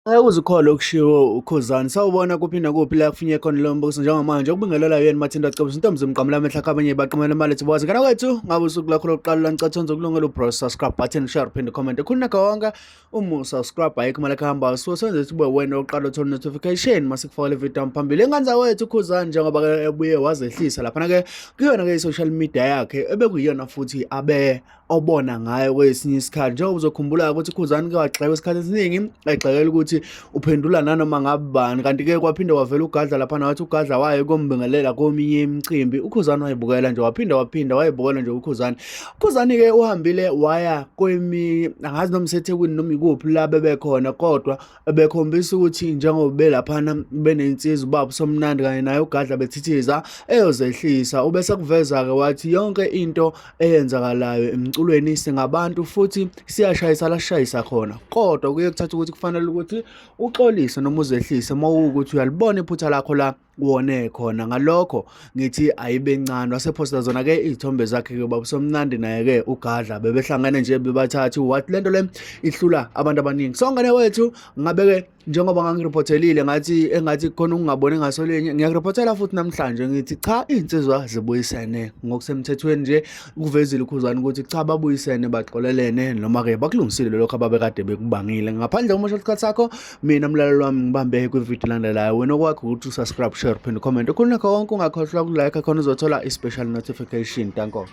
Ngeke uze ukholwe okushiwo uKhuzani. Sawubona kuphi nakuphi la kufinye khona lo mbuso njengamanje ukubingelela yena Mathinta Cebisa intombi zimqamula amehla kabanye baqamela imali ethi boza. Ngana kwethu ngabe usuku lakho lokuqala la ngicela ukulungela upress subscribe button share phinde comment. Khuluna konke uma usubscribe ayikho imali ekuhambayo so senze ukuthi ube wena oqala uthola notification masikufakela ivideo phambili. Ingane zakwethu uKhuzani njengoba ke ebuye wazehlisa laphana ke kuyona ke i-social media yakhe ebekuyiyona futhi abe obona ngayo kwesinye isikhathi njengoba uzokhumbula ukuthi uKhuzani ke wagxekwa isikhathi esiningi egxekela ukuthi uphendula nanoma ngabe bani kanti-ke kwaphinde kwavela uGadla laphana wathi uGadla waye kombingelela kominye imicimbi uKhuzani wayibukela nje waphinda waphinda wayibukela nje uKhuzani. UKhuzani-ke uhambile waya kweminye angazi noma iseThekwini noma ikuphi la bebekhona kodwa bekhombisa ukuthi njengoba belaphana benensizwa ubaba uSomnandi kanye naye uGadla bethithiza eyozehlisa ubese kuveza-ke wathi yonke into eyenzakalayo emculweni singabantu futhi siyashayisa la sishayisa khona kodwa kuye kuthatha ukuthi kufanele ukuthi uxolise noma uzehlise uma kuwukuthi uyalibona iphutha lakho la wone khona ngalokho ngithi ayibe ncane wasephosta zona ke izithombe zakhe ke baba Somnandi naye ke uGadla bebehlangene nje bebathathu wathi lento le ihlula abantu abaningi so ngane wethu ngabe ke njengoba ngangiripothelile ngathi engathi khona ukungaboni ngasolinye ngiyakuripotela futhi namhlanje ngithi cha iy'nsizwa zibuyisene ngokusemthethweni nje ukuvezile uKhuzani ukuthi cha babuyisene baxolelene noma-ke bakulungisile lokho ababekade bekubangile ngaphandle komosha isikhathi sakho mina mlaleli wami ngibambe kwividiyo elandelayo wena okwakho ukuthi usubscribe share phinde comment okhulunakho konke ungakhohlwa ukulike khona uzothola i-special notification danko.